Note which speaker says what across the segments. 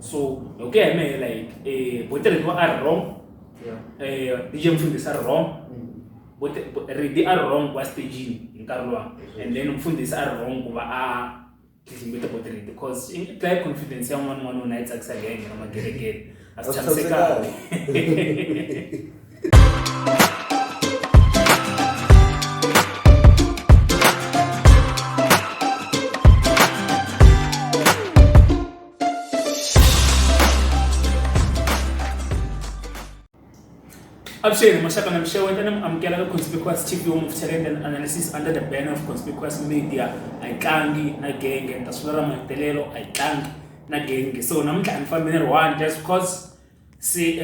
Speaker 1: So hi ku ya hi mehe like Botirheti va a ri wrong, DJ Mfundhisi a ri wrong, Redi a ri wrong ku va stagini hi nkarhi luwa, and then Mfundhisi a ri wrong ku va a dlimbete Botirheti because i dlaya confidence ya n'wana n'wanuna yi tsakisa genge na magelegele a swi tshamisekanga. Avuxeni maxaka na mixeweta ni mi amukela ka Conspicuous TV home of talent and analysis under the banner of Conspicuous Media. A yi tlangi na genge ni ta swi vula ra mahetelelo a yi tlangi na genge. So namuntlha a ni fambi ni ri one just because se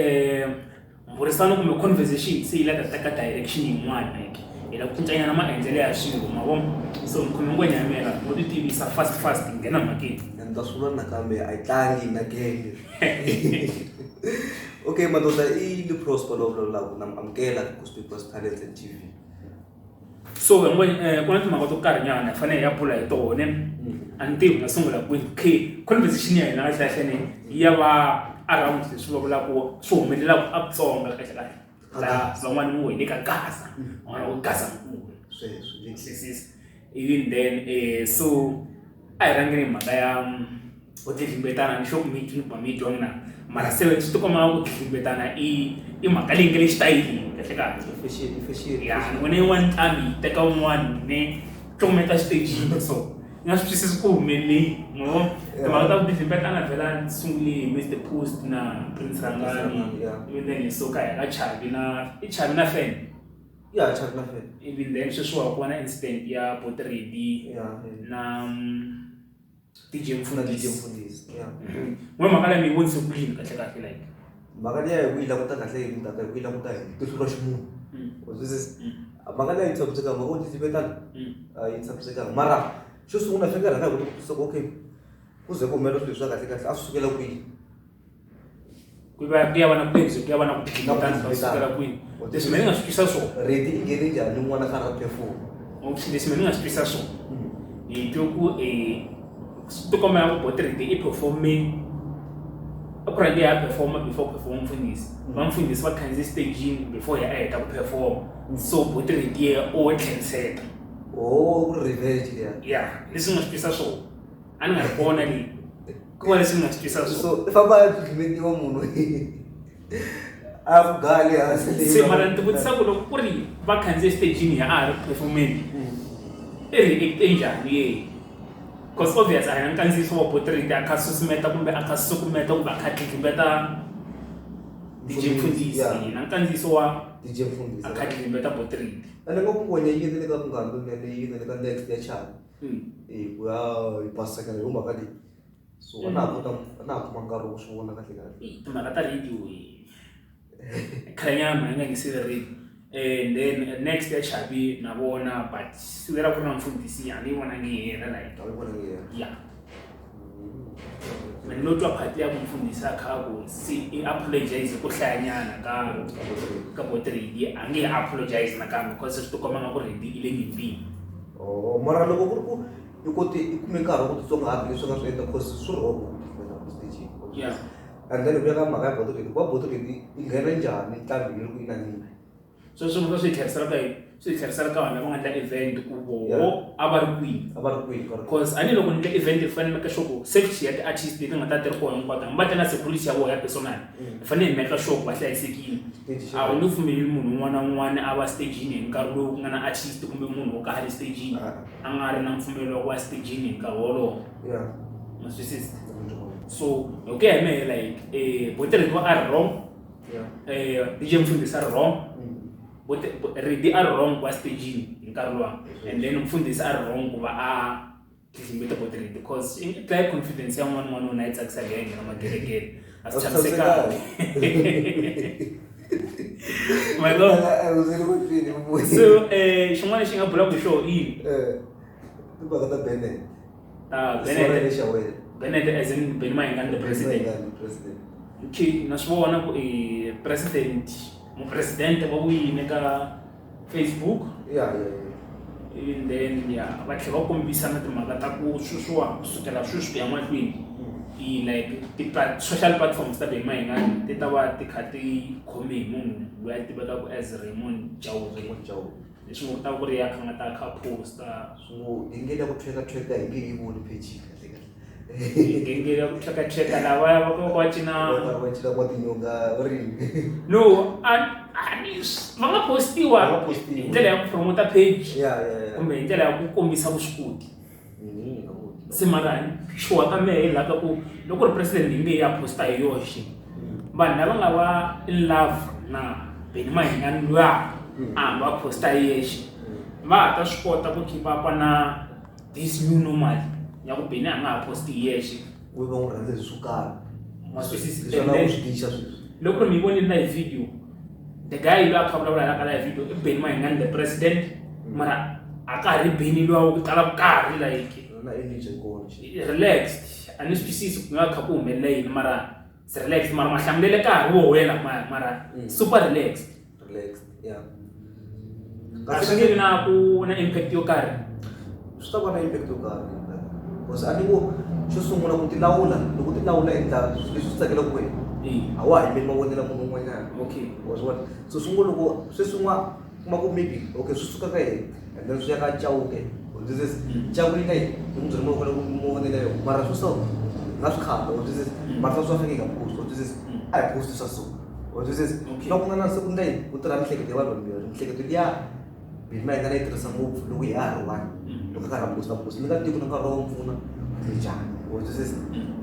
Speaker 1: mbhurisano kumbe conversation se yi la ta teka direction yin'wana like hi la ku cincanyana maendlelo ya swilo ma vona so ni khome ngwenya ya mina no ti tivisa fast fast hi nghena mhakeni.
Speaker 2: Ni ta swi vula nakambe a yi tlangi na genge. Okay madoda i le Prosper lowu vulavulaka na mi amukela ka Conspicuous Talents and TV.
Speaker 1: So hi ku na timhaka to karhi nyana hi fanele hi ya bula hi tona a ni tivi hi nga sungula kwini k conversation ya hina kahle kahle ni yi ya va around leswi va vulaka swi humelelaka a Vutsonga kahle kahle laha van'wani vo hi le ka Gaza van'wana vo Gaza nkulu
Speaker 2: Sweswo
Speaker 1: twisisa ivi then so a hi rhangeni hi mhaka ya ku dlidlimbetana ni sure ku mi twi mi twa na mara se swi tikomba ku dlidlimbetana i i mhaka leyi nga le xitayilini kahle kahle
Speaker 2: I fashion i fashion.
Speaker 1: Ya ni vone yin'wana nqambi yi teka wun'wana ni cukumeta xitejini so ni nga swi twisisi ku humelele yini ma timhaka ta ku dlidlimbetana vhela ti sungule hi Mister Post na Prince Rhangani ivi then hi suka hi ya ka Chavi na i Chavi na Fan.
Speaker 2: Ya Chavi na Fan.
Speaker 1: Ivi then sweswiwa ku va na incident ya Botiredi na DJ
Speaker 2: Mfundhisi. Na DJ Mfundhisi ya.
Speaker 1: N'we mhaka leyi mi yi vonise ku yini kahle kahle like?
Speaker 2: Mhaka liya hi ku yi languta kahle hi mhaka hi ku yi languta hi tihlo ra ximunhu. Wa twisisa? Mhaka liya yi tshamisekanga mhaka yo dlidlimbetana a yi tshamisekanga mara xo sungula hi fanekele hi rhanga hi kota ku twisisa ku okay ku ze ku humelela swilo leswiya kahle kahle a swi sukela kwihi.
Speaker 1: Ku va ku ya va na ku ku ya va na ku dlidlimbetana swi sukela kwini leswi mina ni nga swi twisa swona.
Speaker 2: Redi i nghene njhani n'wana a karhi a perform?
Speaker 1: Okay leswi mina ni nga swi twisa swona hi twe ku swi tikomba nga ku Botiredi i perform-e a ku rhange ya perform-a before perform mfundhisi va mfundhisi va khandziye stagini before ya a heta ku perform so Botiredi yena o tlheriseta.
Speaker 2: Oh ku ri revenge liya.
Speaker 1: Ya leswi ni nga swi twisa swona. A ni nga ri kona leyi ku va leswi ni nga swi twisa swona.
Speaker 2: So i famba a dlidlimetiwa munhu a ku gali hansi leyi.
Speaker 1: Se mara ni ti vutisa ku loko ku ri va khandziye xitejini ya a ha ri ku perform-eni i react-e njhani yena cause obvious a hi na nkandziyiso wa Botiredi a kha a susumeta kumbe a kha a sukumeta kumbe a kha a dlidlimbeta DJ Mfundhisi hi na nkandziyiso wa
Speaker 2: DJ Mfundhisi
Speaker 1: a kha a dlidlimbeta Botiredi.
Speaker 2: Ene nga ku ngwenya yi yini le ka Munghana Lonene yi yini le ka next ya Chavi. Hi ku ya hi paseka hi yo mhaka leyi so a na ha kota a na ha kuma nkarhi wo swi vona kahle kahle.
Speaker 1: Timhaka ta radio khale nyana yi nga nge siveriwi and then next ya Chavi na vona but siku ra ku ri na mfundhisi a ni yi vonangi yi hela like.
Speaker 2: A wu yi vonangi yi hela?
Speaker 1: Ya. Me ni lo twa part ya ku mfundhisi a kha a ku se i apologize ko hlayanyana ka ka Botiredi a nge he apologize nakambe cause swi tikomba nga ku Redi i le nyimpini.
Speaker 2: Oh mara loko ku ri ku i kote i kume nkarhi wa ku titsongahata leswi a nga swi endla cause swi wrong ku dlidlimbeta stagini.
Speaker 1: Yeah.
Speaker 2: And then hi vuya ka mhaka ya Botiredi ku va Botiredi i nghena njhani ntlambini loko yi na nyimpi?
Speaker 1: Sweswo swi hi tlherisela ka yini? Swi hi tlherisela ka vanhu lava nga endla event ku voho a va ri kwini
Speaker 2: a va ri kwini
Speaker 1: cause a ni loko ni endla event hi fanele make sure ku safety ya ti-artist leti nga ta ti ri kona hinkwato hambi va ta na security ya vona ya personal hi fanele hi make sure ku va hlayisekile a wu nge pfumeleli munhu un'wana na un'wana a va stagini hi nkarhi lowu ku nga na artist kumbe munhu wo karhi stagini a nga ri na mpfumelelo wa ku va stagini hi nkarhi wolowo ma swi twisisa so hi ku ya hi mehe like Botiredi va a ri wrong DJ Mfundhisi a ri wrong Redi a ri wrong ku va stagini hi nkarhi luwa and then mfundhisi a ri wrong ku va a dlidlimbete Botiredi because i dlaya confidence ya n'wana n'wanuna yi tsakisa genge na magelegele a swi tshamisekanga. My lord. So xin'wana lexi nga bulaka hi xona i yini?
Speaker 2: Timhaka ta Bennett.
Speaker 1: Ah, Bennett. Bennett as in Benny Mayengani the president. Okay, na swi vona ku i president mupresidente va wuyile ka Facebook.
Speaker 2: Yeah, yeah, yeah.
Speaker 1: And then yeah, va tlhela va kombisa na timhaka ta ku sweswiwa kusukela sweswi ku ya mahlweni. Ti like ti social platforms ta Benny Mayengani ti ta va ti kha ti khome hi munhu loyi a tivekaka as Raymond Chauke.
Speaker 2: Raymond Chauke.
Speaker 1: Leswi ngo ku ta va ku ri ya kha nga ta kha posta.
Speaker 2: Swi ngo genge ya ku thweka hi nge yi voni page kahle kahle.
Speaker 1: Genge ya ku thweka lavaya va va va cina
Speaker 2: Va cina kwa tinyonga va ri yini?
Speaker 1: No, a va nga postiwa hi ndlela ya ku promote page kumbe hi ndlela ya ku kombisa vuswikoti. Se mara sure ka mehe hi laha ka ku loko ku ri president yi nge ya post-a hi yoxe vanhu lava nga va in love na Benny Mayengani luya a hambi a post-a hi yexe va ha ta swi kota ku keep up na this new normal ya ku Benny a nga ha post hi yexe.
Speaker 2: Ku va n'wi rhandza hi swo karhi.
Speaker 1: Ma swi twisisa?
Speaker 2: Leswi a lavaka ku swi dixa sweswi.
Speaker 1: Loko ku ri mi yi vonile live video the guy loyi a kha a vulavula la ka live video i Benny Mayengani the president mara a ka ha ri Benny luya wa ku tala vukarhi like
Speaker 2: Na energy yi kona
Speaker 1: relaxed a ni swi twisisi ku nga kha ku humelela yini mara it's relaxed mara mahlamulelo ka ha ri woho lamaya mara super relaxed.
Speaker 2: Relaxed yeah.
Speaker 1: A swi nge vi na ku na impact yo karhi.
Speaker 2: Swi ta va na impact yo karhi because a ni ku xo sungula ku tilawula loko u tilawula endla swilo leswi swi tsakelaka wena a wa ha yimeli mavonelo ya munhu un'wanyana.
Speaker 1: Okay.
Speaker 2: Wa swi vona so swi ngo loko sweswi n'wa kuma ku maybe okay swi suka ka yena and then swi ya ka Chauke u twisisa Chauke yi nga yi yi n'wi byele mavonelo ya yona mara swi so na swi khata u twisisa mara swa swa faneke hi nga post u twisisa a hi post swa so u twisisa loko ku nga na se ku ndla yini ku tirha miehleketo ya vanhu vambirhi miehleketo liya Benny Mayengani a yi tirhisa ngopfu loko hi ha ri one loko a karhi a post-a post ni nga tivi ku na nkarhi wa pfuna kumbe njhani u twisisa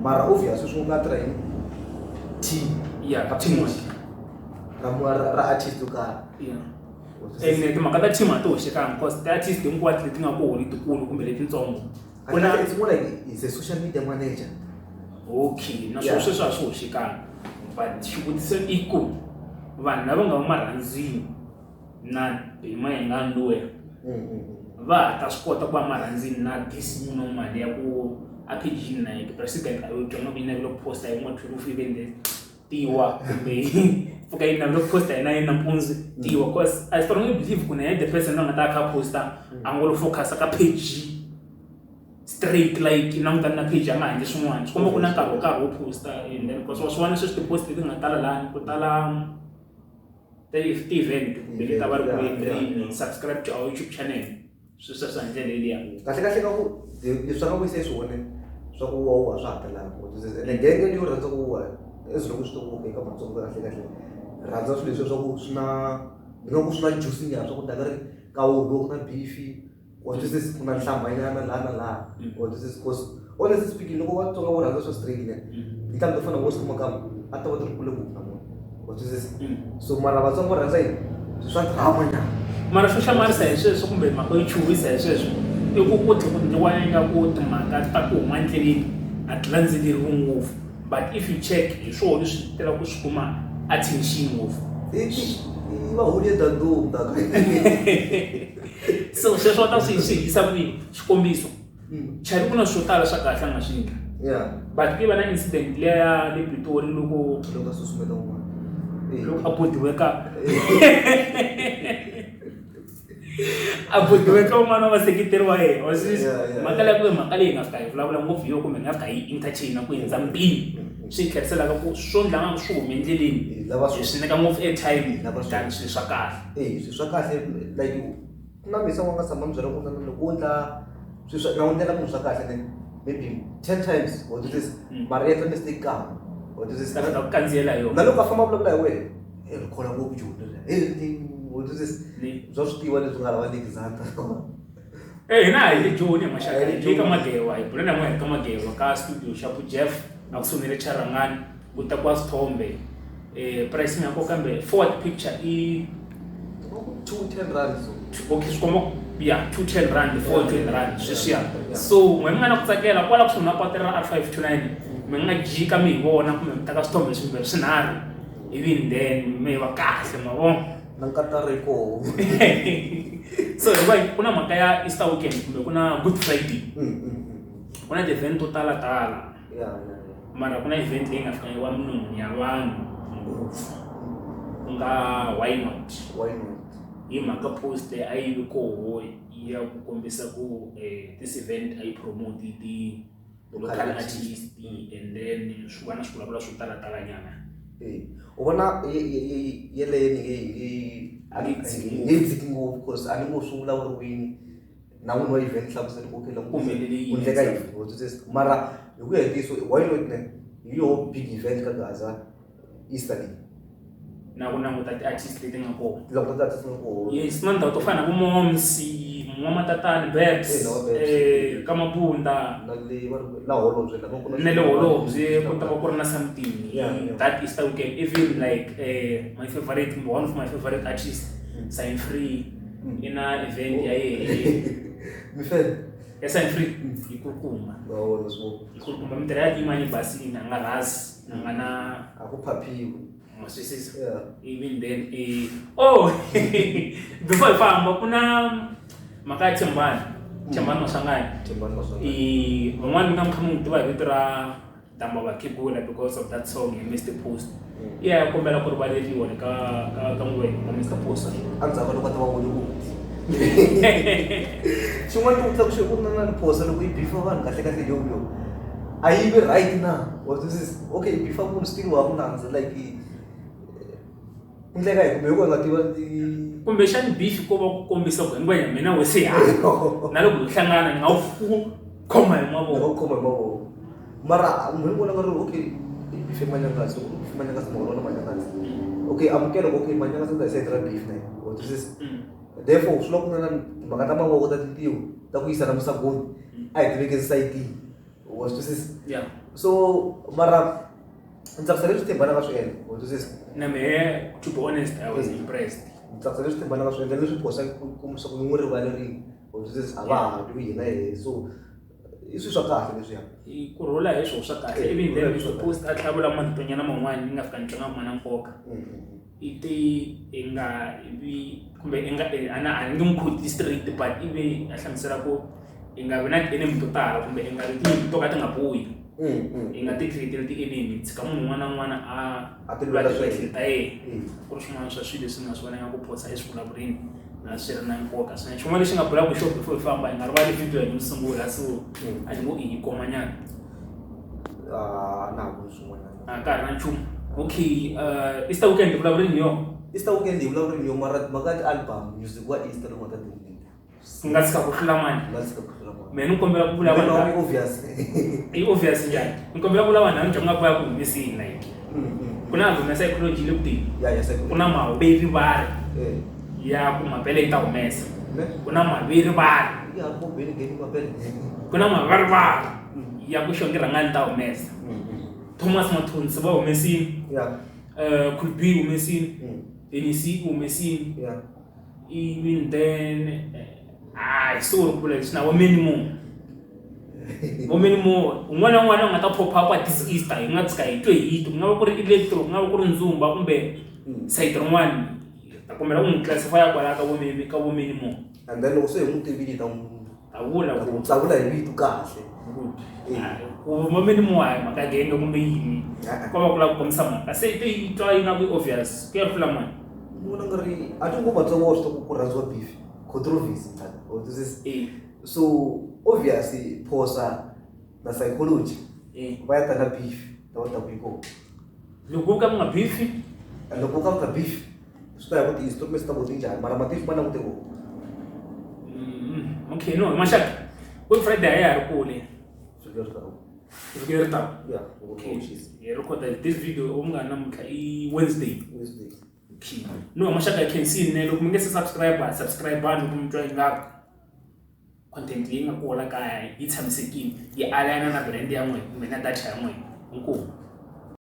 Speaker 2: mara obvious sweswi nga tirha hi team
Speaker 1: Yeah,
Speaker 2: ka
Speaker 1: team
Speaker 2: page ra ra artist yo karhi.
Speaker 1: Yeah. Ene timhaka ta team a ti hoxekangi because ti-artist hinkwato leti nga koho letikulu kumbe letitsongo
Speaker 2: ku na it's more like he's a social media manager.
Speaker 1: Okay, na swona sweswo a swi hoxekangi but xivutiso i ku vanhu lava nga va marhandzini na Benny Mayengani luya va ha ta swi kota ku va marhandzini na this new normal ya ku a page-ini na yena president a yo twa nga ku yi navela ku post-a hi n'wa 12 even the tiwa kumbe pfuka yi navela ku post-a yena yi nampundzu tiwa cause I strongly believe ku na yena the person loyi a nga ta kha a post-a a ngo lo focus ka page straight like langutana na page a nga handle swin'wana swi komba ku na nkarhi wo karhi wo post-a and then cause wa swi vona sweswi ti-post leti nga tala lani ku tala ti-event kumbe leti a va ri ku endleni subscribe to our YouTube channel swi sweswo hi ndlela yeliya.
Speaker 2: Kahle kahle ka ku leswi a nga vuyisa xiswona swa ku wa huhwa swa ha talanga u twisisa ene genge leyo rhandza ku huhwa as loko swi ta ku eka Matsonga kahle kahle rhandza swilo leswiya swa ku swi na ni nga ku swi na juice nyana swa ku daka ri ka huhwa ku na beef wa twisisa ku na nhlambha nyana laha na laha wa twisisa cause honestly speaking loko Vatsonga vo rhandza swa straight ne tinhlambi to fana na vo Skhumba a ta va ti ri kule ngopfu na vona wa twisisa so mara Vatsonga va rhandza yini swa drama nyana
Speaker 1: mara xo hlamarisa hi sweswo kumbe mhaka yo chuhisa hi sweswo i ku ku tlhe ku endliwa ingaku timhaka ta ku huma endleleni a ti landzeleriwi ngopfu but if you check hi swona leswi telaka ku swi kuma attention ngopfu
Speaker 2: i va hule dandum
Speaker 1: so sweswo ta swi swi yisa kwini xikombiso Chavi ku na swo tala swa kahle a nga swi endla
Speaker 2: yeah
Speaker 1: but ku va na incident liya ya le Pitori loko
Speaker 2: loko a susumeta un'wana
Speaker 1: loko a bodiwe ka a bodiwe ka un'wana wa vaseketeri wa yena wa swi mhaka leyi ku ve mhaka leyi nga fika hi vulavula ngopfu hi yo kumbe hi nga fika hi interchain ku hundza mpimo swi hi tlheriselaka ku swo ndla nga swi hume endleleni hi swi nyika ngopfu airtime than swilo swa kahle
Speaker 2: e swilo swa kahle like ku na misa wa nga tshama ni byela ku na loko wo endla swilo swa na wu endlela munhu swa kahle ne maybe 10 times wa twisisa mara i endla mistake kan'we wa twisisa
Speaker 1: ta ku kandziyela yona
Speaker 2: na loko a famba a vulavula hi wena i ri khola ngopfu joni leri wa twisisa bya swi tiva leswi nga lava Alexander
Speaker 1: Eh hina hi le Joni hi maxaka hi le ka Magewa hi bula na n'we hi ka Magewa ka studio xa ku Jeff a kusuhi na le Charangani ku tekiwa swithombe pricing ya kona kambe forward picture i
Speaker 2: 210 rand so
Speaker 1: okay swi komba ya 210 rand 410 rand sweswiya so n'we mi nga na ku tsakela kwala kusuhi na patu ra R529 mi nga jika mi hi vona kumbe mi teka swithombe swimbirhi swinharhu ivi then mi va kahle ma vona
Speaker 2: na nkatara yi koho
Speaker 1: so hikuva ku na mhaka ya Easter weekend kumbe ku na Good Friday ku na ti-event to talatala mara ku na event leyi nga fika yi wa minon'wini ya vanhu ngopfu ku nga why not
Speaker 2: why not
Speaker 1: hi mhaka post a yi vi koho ya ku kombisa ku this event a yi promote ti. Local artist and then swi va na swivulavula swo talatalanyana.
Speaker 2: U vona yeleyo ni nge a ni nge dziki ngopfu cause a ni ngo swi vulavuriwini na n'wini wa event hlamusela ku okay loko ku endleka yini wa twisisa mara hi ku ya hi ntiyiso why not ne hi yoho big event ka Gaza Easter leyi.
Speaker 1: Na ku languta ti-artist leti nga kona.
Speaker 2: Languta ti-artist nga kona.
Speaker 1: Yes, na ndhawu to fana na vo Moms, N'wamatatani, Babs, ka Mabunda.
Speaker 2: Na le va ri na Holobye la ku
Speaker 1: na le Holobye ku ta va ku ri na something that Easter weekend even like my favorite kumbe one of my favorite artist Sign Free i na event ya yehe.
Speaker 2: Mi fan?
Speaker 1: Ya Sign Free yi kulukumba. Yi kulukumba mintirho ya yimani yi basile a nga rhasi a nga na.
Speaker 2: A ku phaphiwi.
Speaker 1: Ma swi twisisa? Even then oh before hi famba ku na mhaka ya Thembani Thembani Maswanganyi.
Speaker 2: Thembani Maswanganyi.
Speaker 1: Van'wani mi nga mi kha mi n'wi tiva hi vito ra Damba Vakhegula because of that song ya Mister Post. I ya ya kombela ku rivaleriwa le ka ka ka ngwenya ka Mister Post.
Speaker 2: Endzhaku ka loko a ta va vone ku xin'wana ni vutisa ku xi ku na na phosa loko yi bifa vanhu kahle kahle yo yo a yi vi right na wa twisisa okay yi bifa munhu still wa ku nandza like endleka hi kumbe hi ku nga tiva
Speaker 1: kumbexani beef ko va ku kombisa ku hi ngwenya mina we se ha na loko hi hlangana ni nga wu khoma hi mavoko
Speaker 2: ku khoma hi mavoko mara munhu ni vona nga ri okay i beef manyangazi loko beef manyangazi mavona na manyangazi okay amukela ku okay manyangazi ta hi sayiti ra beef na wa twisisa therefore swi lava ku na na timhaka ta mavoko ta tintiho ta ku yisa na musagoni a hi tivekeni sayitini wa swi twisisa so mara ndzi tsakisa leswi Thembani a nga swi endla wa twisisa
Speaker 1: na mehe to be honest I was impressed
Speaker 2: ndzi tsakisa leswi Thembani a nga swi endla leswi phosa ku kombisa ku n'wi rivalerile wa twisisa a va ha lwi hina yehe so i swilo swa kahle leswiya
Speaker 1: ku rhula hi swona swa kahle ivi then Mr Post a tlhavula maritonyana man'wani ni nga fika ni twa nga ma na nkoka i te i nga vi kumbe i nga a na a ni nge n'wi quote straight but i ve a hlamusela ku i nga vi na ti-enemy to tala kumbe i nga ri tinyimpi to ka ti nga bohi i nga ti create-eli ti-enemy tshika munhu un'wana na un'wana a
Speaker 2: A ti lwela swa yena.
Speaker 1: ta yena ku ri swin'wana swa swilo leswi ni nga swi vona ingaku phosa i swi vulavurini na swi ri na nkoka swinene xin'wana lexi nga bulaka hi xona before hi famba hi nga rivali video ya yo sungula so a ni ngo i yi komanyana
Speaker 2: Ah, na ha voni swin'wanyana
Speaker 1: a ka ha ri na nchumu okay Easter weekend hi vulavuleni hi yona
Speaker 2: Easter weekend hi vulavuleni hi yona mara timhaka ta ti-album music wa Easter lowu nga ta ti
Speaker 1: Ku nga tshika ku hlula mani
Speaker 2: nga tshika ku hlula mani
Speaker 1: mina ni kombela ku vula vanhu
Speaker 2: lava obvious
Speaker 1: i obvious njhani ni kombela ku vula vanhu lava nga ku ya ku humeseni like ku na album ya psychology le kuteni ku na maverivari ya ku mapele yi ta humesa ku na maverivari ku na maverivari ya ku xongi rhangani ta humesa Thomas Mathonsi va humesini Cool B humesini Dennis humesini even then hayi sorry ku vula leswi na vo many more vo many more un'wana na un'wana u nga ta pop up this Easter hi nga tshuka hi twe hit ku nga va ku ri electro ku nga va ku ri ndzumba kumbe sayiti rin'wana ta kombela ku n'wi classify kwalaya ka vo many ka vo many more
Speaker 2: and then loko se hi n'wi tivile hi ta n'wi
Speaker 1: ta vula
Speaker 2: ku ta vula hi vito kahle
Speaker 1: ku vo many more a hi mhaka genge kumbe yini ko va ku lava ku kombisa mhaka se yi twa yi nga ku obvious ku ya hlula mani
Speaker 2: Ni vona nga ri a ti ngo Vatsonga wa swi tiva ku ku rhandziwa beef controversy wa twisisa so obviously Phosa na psychology va ya ta na beef ta va ta ku yi kona
Speaker 1: loko ku ka ku nga beef
Speaker 2: loko ku ka ku nga beef swi ta ya ku ti-instruments ta vona ti njhani mara ma-beef ma langute ngopfu
Speaker 1: okay no maxaka Good Friday a ya ha ri kule
Speaker 2: vhiki leri taka
Speaker 1: vhiki leri taka
Speaker 2: ya
Speaker 1: okay hi record this video u nga namuntlha i Wednesday
Speaker 2: Wednesday
Speaker 1: Okay. No, maxaka ya khensini ne loko mi nge se subscribe subscribe loko mi twa ingaku content leyi nga kona kaya yi tshamisekile yi align na brand ya n'wina kumbe na data ya n'wina inkomu.